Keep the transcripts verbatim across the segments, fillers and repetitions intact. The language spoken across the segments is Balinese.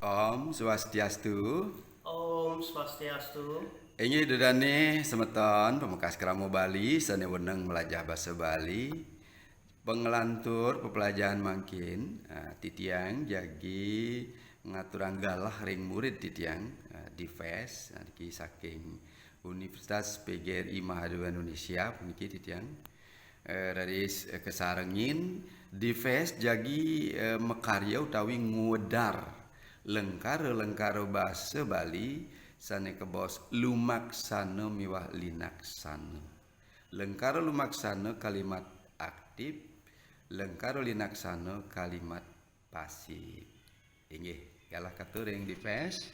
Om Swastiastu. Om Swastiastu. Inggih, ida dané semeton pamekas krama Bali sané wenang melajah basa Bali. Panglantur pepelajahan mangkin, ah, titiang jagi ngaturang galah ring murid titiang, ah, Divés, ah, niki saking Universitas P G R I Mahadewa Indonesia puniki titiang. Eh, raris, eh, kasarengin Divés jagi, eh, makarya utawi ngwedar lengkara-lengkara basa Bali sané kabaos lumaksana miwah linaksana. Lengkara lumaksana kalimat aktif, lengkara linaksana kalimat pasif. Inggih, galah katur ring Divés.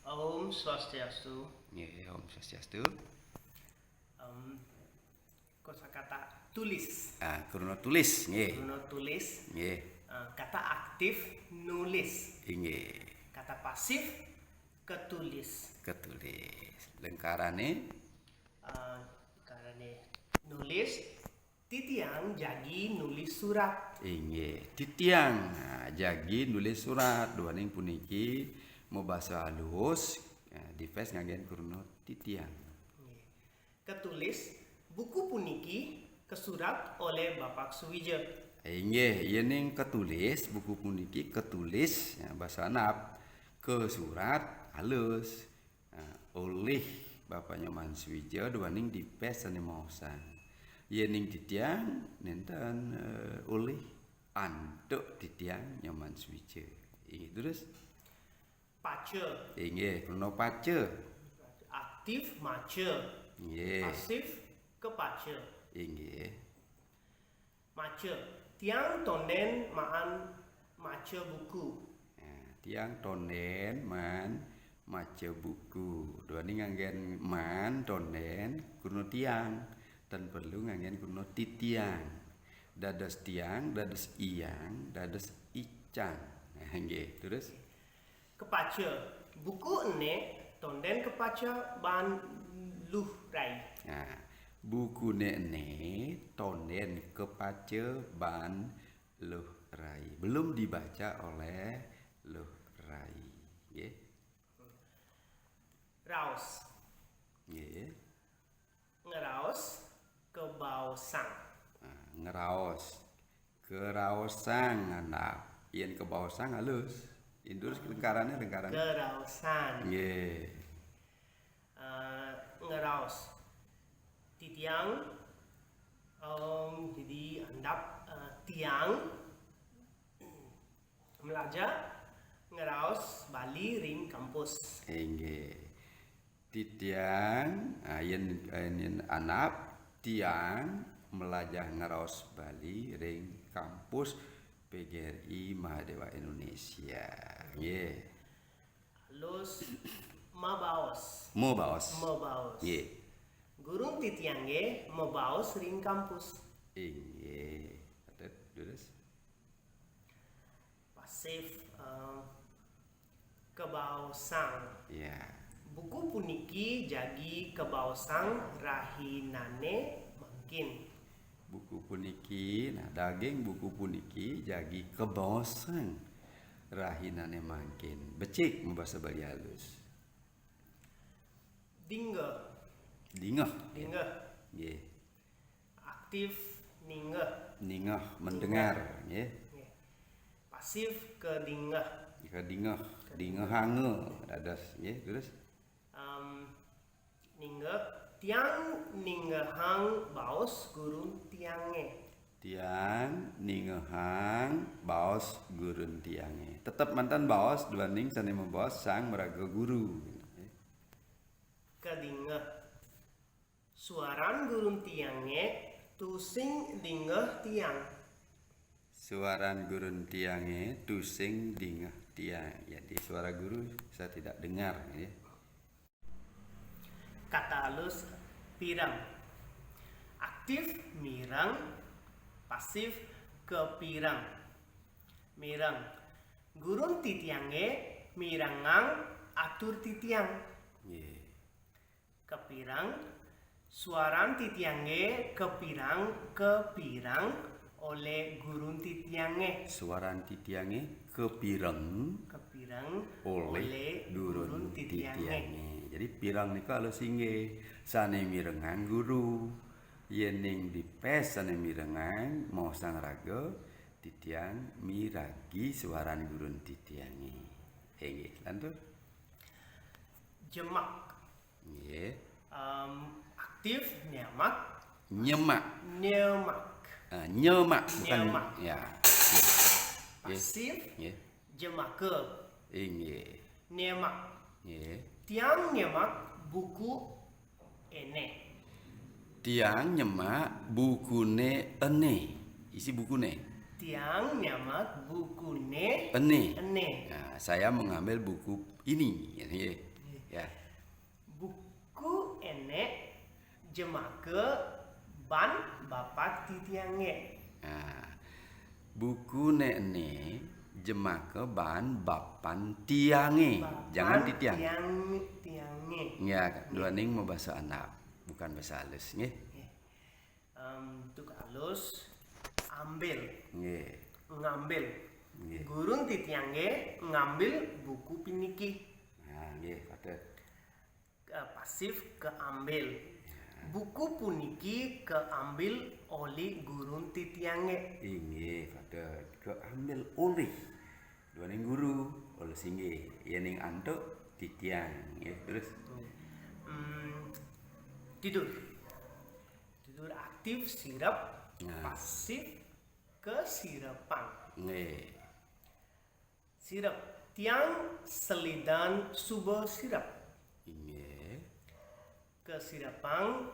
Om Swastiastu. Nggih, Om Swastiastu. Em, kosakata tulis. Ah, kruna tulis, nggih. Kruna tulis. Nggih. Eh, kata aktif nulis. Inggih. Kata pasif ketulis. Ketulis. Lengkarané? Eh, karena nulis, titiang jagi nulis surat. Inggih, titiang. Nah, jagi nulis surat. Duaning puniki mabasa alus, ya, Divés nganggén kruna titiang. Nggih. Ketulis, buku puniki kesurat oleh Bapak Suwija. Inggih, yéning ketulis, buku puniki ketulis, ya, basa andap, kesurat, alus. Nah, olih Bapak Nyoman Suwija duaning Divés sané maosang. Yéning titiang nénten, eh, olih antuk titiang Nyoman Suwija. Inggih, terus? Paca. Inggih, kruna paca. Aktif maca. Inggih. Pasif kepaca. Inggih. Maca. Tiang tondén maan maca buku. Nah, tiang tondén maan maca buku. Duaning nganggén maan tondén kruna tiang. Tan perlu nganggén kruna titiang. Dados tiang, dados iang, dados icang. Nah, nggih, terus? Kepaca. Buku ené tondén kepaca baan luh rai. Nah, bukuné ené tondén kepaca baan luh rai. Belum dibaca oleh luh rai. Nggih. Raos. Nggih. Ngeraos kebaosang. Nah, ngeraos. Keraosang andap. Yén kebaosang alus. Indur lengkarané, lengkarané. Keraosan. Nggih. Eh, ngeraos. Titiang, em, jadi andap, eh, tiang melajah ngeraos Bali ring kampus. Inggih. Titiang, ah, yén, yén andap, tiang melajah ngeraos Bali ring kampus P G R I Mahadewa Indonesia. Nggih. Alus mabaos. Mabaos. Mabaos. Nggih. Gurun titiangé mabaos ring kampus. Inggih. Patut, terus? Pasif, eh, kebaosang. Ya. Buku puniki jagi kebaosang rahinané mangkin. Buku puniki, nah, daging buku puniki jagi kebaosang rahinané mangkin. Becik mabasa Bali alus. Dingeh. Dingeh. Dingeh. Nggih. Aktif ningeh. Ningeh, mendengar, nggih. Nggih. Pasif kedingeh. Kedingeh, dingehanga dados, nggih, terus? Em, ningeh, tiang ningehang baos gurun tiangé. Tiang ningehang baos gurun tiangé. Tetep manten baos duaning sané mabaos sang maraga guru. Kedingeh. Suaran gurun tiangé tusing dingeh tiang. Suaran gurun tiangé tusing dingeh tiang. Jadi suara guru saya tidak dengar, ya. Kata alus pireng. Aktif mireng, pasif kepireng. Mireng. Gurun titiangé mirengang atur titiang. Nggih. Kepireng. Suaran titiangé kepireng, kepireng oleh gurun titiangé. Suaran titiangé kepireng. Kepireng. Pireng olih gurun titiangé. Jadi pireng nika alus inggih, sané mirengang guru. Yéning dipés sané mirengang maosang raga, titiang miragi suaran gurun titiangé. Inggih, lantur. Jemak. Nggih. Em, aktif, nyemak. Nyemak. Nyemak. Ah, nyemak, bukan nyemak. Ya. Nggih. Pasif, nggih. Jemaka. Inggih. Nyemak. Nggih. Tiang nyemak buku éné. Tiang nyemak bukuné éné. Isi bukuné. Tiang nyemak bukuné éné. Éné. Nah, saya mengambil buku ini, ya, nggih. Nggih. Ya. Buku éné jemaka ban bapak titiangé. Nah, bukuné éné jemaka ban bapan tiangé. Bapan. Jangan titiang. Tiang, tiangé. Ya, duaning mabasa andap, bukan basa alus, nggih. Nggih. Em, untuk alus, ambil. Nggih. Ngambil. Nggih. Gurun titiangé ngambil buku puniki. Nah, nggih, patut. Eh, pasif, keambil. Ya. Buku puniki keambil olih gurun titiangé. Inggih, patut. Keambil olih duaning guru, alus inggih. Yéning antuk titiang, nggih, terus. Nggih. Hmm, tidur. Tidur aktif, sirep, nah. Pasif, kesirepang. Nggih. Sirep. Tiang selidan suba sirep. Inggih. Kesirepang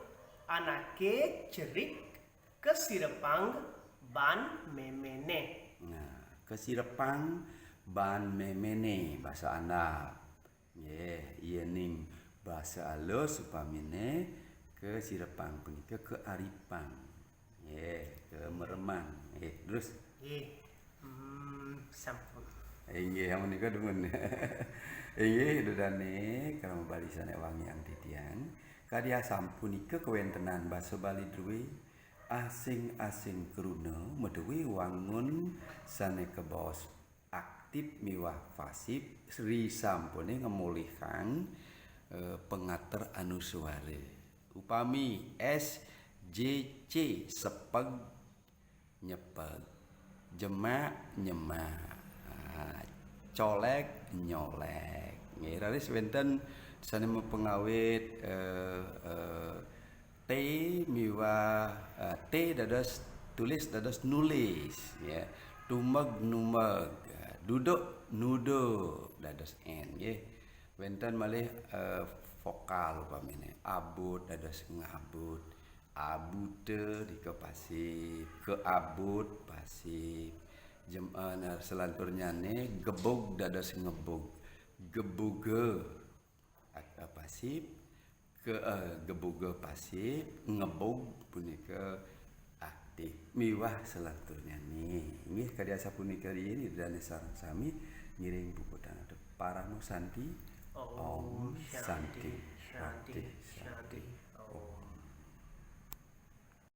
anaké cerik, kesirepang ban méméné. Nah, kesirepang ban méméné, basa andap. Nggih, yéning basa alus upaminé kesirepang punika kearipang. Nggih, kemeremang. Nggih, terus. Nggih. Hmm, sampun. Inggih, amunika dumun. Inggih, ida dané krama Bali sané wangiang titiang. Kadi asapunika kawéntenan basa Bali drué, asing-asing kruna madué wangun sané kabaos aktif miwah pasif, risampuné ngamolihang, eh, pangater anuswara. Upami S J C, sepeg, nyepeg, jemak, nyemak, ah, colék, nyolék. Nggih, raris wénten sané mapangawit, eh, eh, T miwah, eh, T dados tulis dados nulis, ya. Tumeg, numeg, eh, duduk, nuduk dados N, nggih. Wénten malih, eh, vokal upaminé abut dados ngabut, abuta nika pasif, keabut pasif. Jem-, eh, nah, selanturnyané gebug dados ngebug, gebuga ak-, eh, pasif, ke, eh, gebuga pasif, ngebug punika aktif. Miwah selanturnyané. Inggih, kadi asapunika riyin, ida dané sareng sami ngiring puputang atur parama santi. Om Santi, Santi, Santi.